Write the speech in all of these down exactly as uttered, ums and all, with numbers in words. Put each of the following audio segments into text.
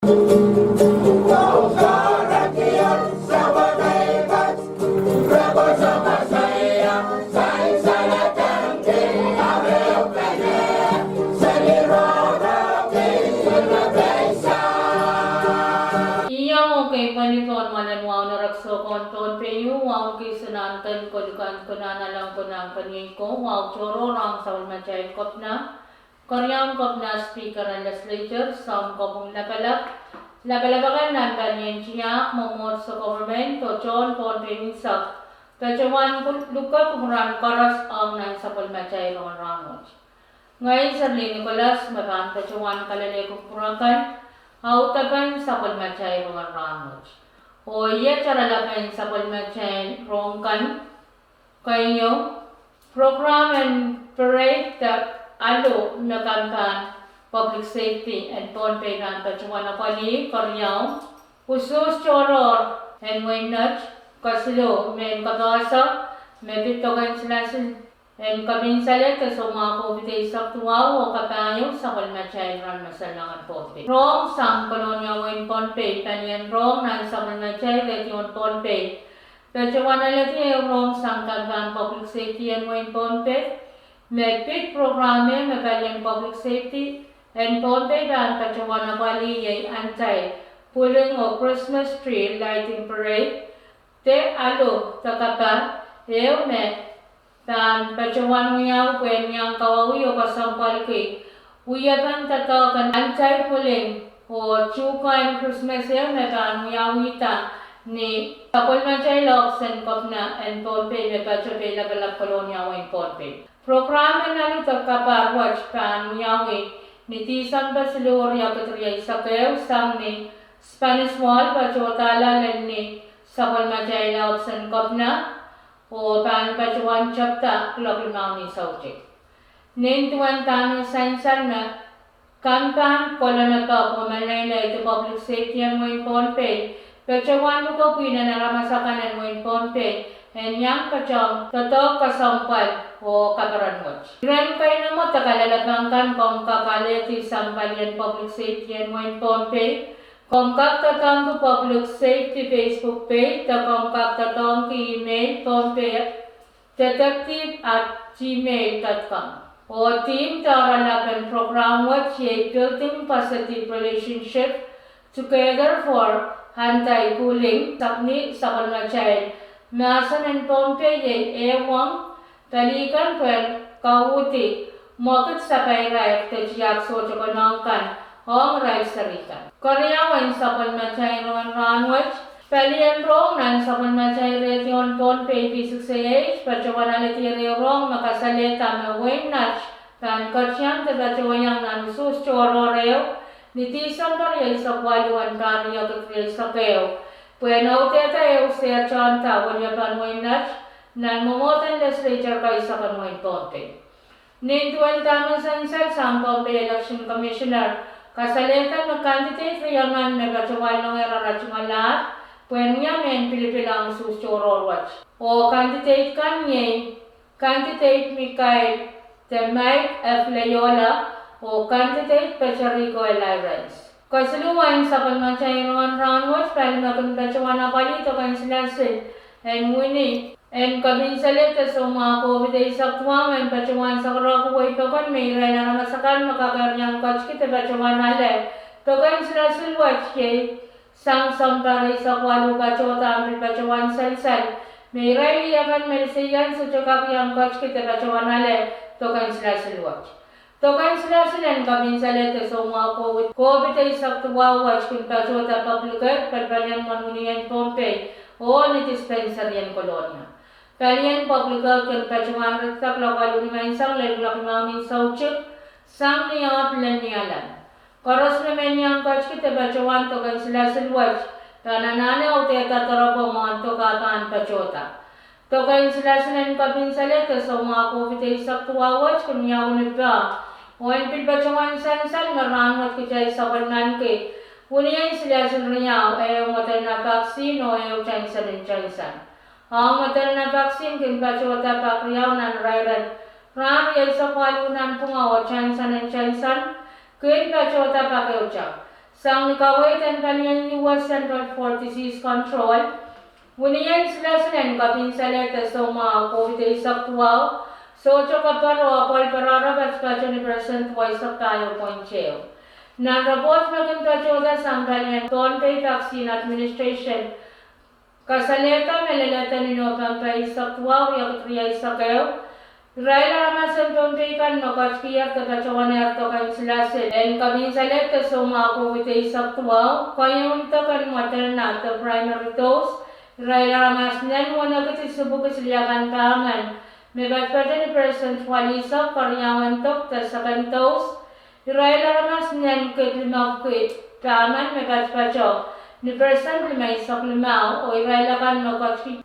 Iang okei, pali tohn malen wahu en erekiso kan Pohnpei, wahu kis nan ken kolukan konehng, nan ken konehng keniei ko, wahu tohrohr ong sapwellimatail Kepina, Keriaun Kepina, Speaker en Legislature, Samkopwung Lapalap, lapalap akan nan palien tiahk, mwomwohdiso, government, oh tohn Pohnpei unsek, patohwan luke kupwuramwail koaros ong nan sapwellimatail rongen rahnwet. Ngehi Serlin Nicholas me pahn patohwan kalelehki kupwur akan audepen sapwellimatail rongen rahnwet. Oh iet oaralap en sapwellimatail rohng kan: keieu, prokram en parade de alo me kan pahn Public Safety en Pohnpei pahn patohwan apwalih. Keriau, usuhs tohrohr en wehin Net. Kesiluh, mehn kapehse me pid doken silasil en kepin saledek de soumwahu COVID eisek duwau, oh kapahieu, sapwellimatail rahn me salongin Pohnpei. Rohng sang Kolonia, wehin Pohnpei. Palien rohng nan sapwellimatail radio en Pohnpei patohwan alehdi ehu rohng sang kan pahn Public Safety en wehin Pohnpei. Me pid prokram me palien Public Safety en Pohnpei pahn patohwan apwalih iei anti-bullying oh Christmas tree lighting parade, de alo de kapar ehu me pahn patohwan wiawi pwehn iang kawauwih oh kesempwalki wiepen doadoahk en anti-bullying oh tuhkehn Krismas ehu me pahn wiawihda ni sapwellimatail ohpis en Kepina en Pohnpei me patohwan Lapalap, Kolonia, wehin Pohnpei. Prokram en alo de kapar wet pahn wiawi ni Tisempe siluh, riekid rieisek ehu, sang ni Spanish Wall, patohda lel ni sapwellimatail ohpis en Kepina, oh pahn patohwan tepda kuloak limau ni soutik. Nin duwen dahme sansal me kan pahn kolonepek oh meleilei de Public Safety en wehin Pohnpei patohwan luke pwihn en aramas akan en wehin Pohnpei en iang patohwan doadoahk, kesempwal oh kaperen wet. Iren keinemwe de kalelapak kan komw kak alehdi sang palien Public Safety en wehin Pohnpei. Komw kak doadoahngki Public Safety Facebook page, de komw kak doadoahngki email Pohnpei detective at gmail dot com. Oh theme de oaralap en prokram wet iei Building Positive Relationship Together for Anti-Bullying, sang ni sapwellimatail mahsen en Pohnpei iei Ehuong: Pali kan pwehn kauhdi mwekid sapairair de tiahk sohte konehng kan ong irail serihkan. Keriau en sapwellimatail rongen rahnwet: Palien rohng nan sapwellimatail radio en Pohnpei V six A H patohwan alehdi ehu rohng me kasalehda me wehin Net pahn ketiong de patohwanohng nan usuhs tohrohr ehu ni Tisempe rieisek waluh en pahr riekid rieisek ehu, pwehn audehda ehu sehse en weliepen wehin Net nan mwomwohden Legislature keisek en wehin Pohnpei. Nin duwen dahme sansal, sang Pohnpei Election Commissioner kasalehda me candidate riemen me patohwan lokaia ara tungoal pwehn wia mehn pilipil ong usuhs tohrohr wet. Oh candidate kan iei candidate Mikael de Mike F. Leyola oh candidate Peteriko L. Irons. Kesiluh en sapwellimatail rongen rahnwet: Pali me kin patohwan apwalih doken silasil en wini en kepin saledek de soumwahu COVID eisek duwau en patohwan sakarokihwei pokon me irail aramas akan me kak iang ketiki de patohwan ale doken silasil wet iei sang sounpar eisek waluh patohda. Ahpw pil patohwan sansal me irail akan me liseian sohte kak iang ketiki de patohwan ale doken silasil wet. Doken silasil en kepin saledek de soumwahu COVID eisek duwau wet kin patohda Public Health, palipalien mwohn wini en Pohnpei oh ni dispensary en Kolonia. Palien Public Health kin patohwan ritda kuloak waluh ni menseng lel kuloak limau ni soutik, sang ni ahd lel Nialem. Koaros me men iang ketiki de patohwan doken silasil wet pahn anahne audehda doaropwe mwohn dok ah pahn patohda. Doken silasil en kepin saledek de soumwahu COVID eisek duwau wet kin wiawi ni pah, oh en pil patohwan sansal me rahnwet kitail sapwellimaniki winien silasil riau, ehu Moderna vaccine oh ehu Johnson and Johnson. Ong Moderna vaccine kin patohda pak riau nan irairen rahnwet rieisek waluh nanpwungara, oh Johnson and Johnson kin patohda pak ehute Sang ni kaweid en palien U S Centers for Disease Control, winien silasil en kepinsalehda soumwahu COVID eisek duwau sohte keper oh apwal pwarara patpato ni persent duweisek pahieu point ehu. Nan ripoht me kin patohda sang palien Pohnpei Vaccine Administration, kasalehda me leledo ni Nopempe eisek duwau, riekid rieisek ehu, irail aramas en Pohnpei kan me ketikihong de patohwanehr doken silasil en kepinsalehda soumwahu COVID eisek duwau, keieun doken Moderna de primary dose, irail aramas nen wenekid isipwiki siliakan pahmen, me patpato ni persent walisek, keriaun dok de second dose, irail aramas nen kid limepwiki pahmen, me patpato ni persent limeisek limau, oh irail akan me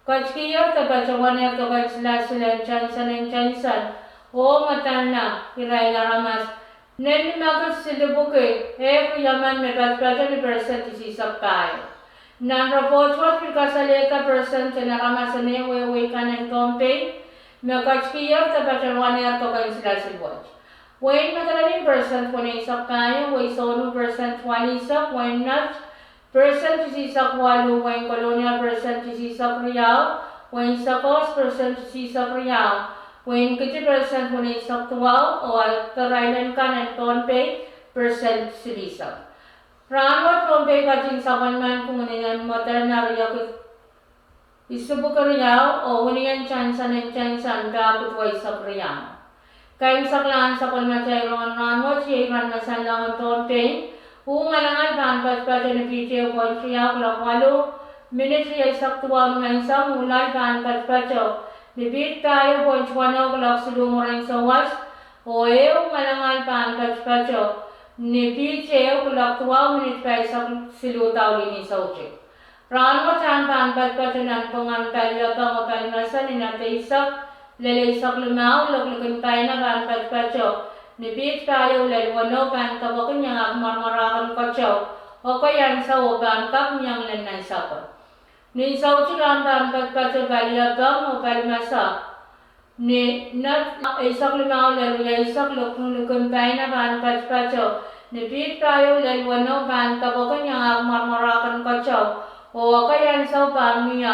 ketikihong de patohwanehr doken silasil en Johnson and Johnson oh Moderna, irail aramas nen limekid silipwiki ehk riemen, me patpato ni persent isihsek pahieu. Nan ripoht wet pil kasalehda persent en aramas en ehu wehwei kan en Pohnpei me ketikihong de patohwanehr doken silasil wet. Wehin Madolenihmw persent weneisek pahieu, wehi Sonu persent walisek, wehin Nett persent isihsek waluh, wehin Kolonia persent isihsek riau, wehin Sekos persent isihsek riau, wehin Kiti persent weneisek duwau, oh other island kan en Pohnpei persent silihsek. Rahnwet Pohnpei ketin sapwellimaniki winien Moderna riekid isipwiki riau oh winien Johnson and Johnson pahkid duweisek riau. Keimwseklahn sapwellimatail rongen rahnwet iei iren me sanleng en Pohnpei, uh ngalangal pahn patopato ni piht ehu point riau kilok waluh minit rieisek duwau nimenseng, uh loal pahn patopato ni piht pahieu point weneu kilok siluh mwurin souwas, oh ehu ngalangal pahn patopato ni piht ehu kilok duwau minit pahisek siluh daulih ni soutik. Rahnwet ahn pahn patopato nanpwungen paliepeng oh palimese ni knot eisek lel eisek limau, loaloklikin paina pahn patopato ni piht pahieu lel weneu, pahn depwekin iangahki mwaramwarahken keteu, ekei ansou, oh pahn kak mie lel nansapwe. Ni soutik ahn pahn patopato paliepeng oh palimese ni knot eisek limau lel rieisek, loaloklikin paina pahn patopato ni piht pahieu lel weneu, pahn depwekin iangahki mwaramwarahken keteu, oh ekei ansou pahn mie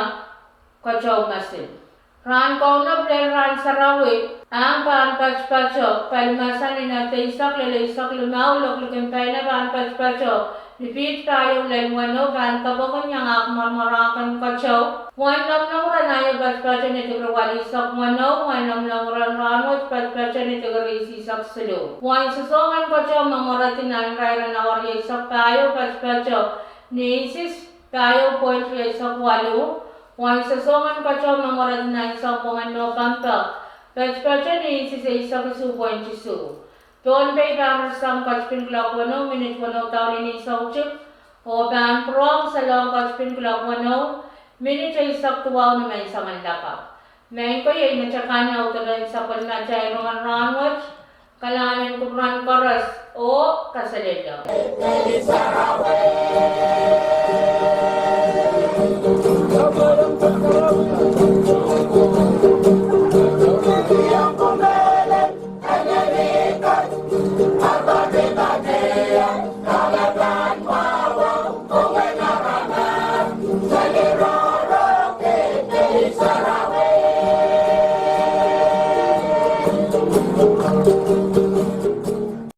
keteu masil. Rahn kaunop lel rahn sarawi ahn pahn patopato palimese ni knot eisek lel eisek limau, loaloklikin paina pahn patopato ni piht pahieu lel weneu, pahn depwekin iangahki mwaramwarahken keteu. Wehin Lomwlomwur en aio patopato ni dikiri walisek weneu, wehin Lomwlomwur en rahnwet patopato ni dikiri isihsek siluh. Wehin Sosohngen keteu me mweredi nan irair en awa rieisek pahieu patopato ni inches pahieu point rieisek waluh. Wehin Sosohngen keteu me mweredi nan sounpwongen Nopempe patopato ni inches eisek isuh point isuh. Pohnpei pahn riting ketipin kilok weneu minit weneu daulih ni soutik, oh pahn pwurehng salong ketipin kilok weneu minit eisek duwau nimenseng en lakapw. Maing ko, iei me takan audepen sapwellimatail rongen rahnwet. Kalahngan en kupwuren koaros oh kaselehlie.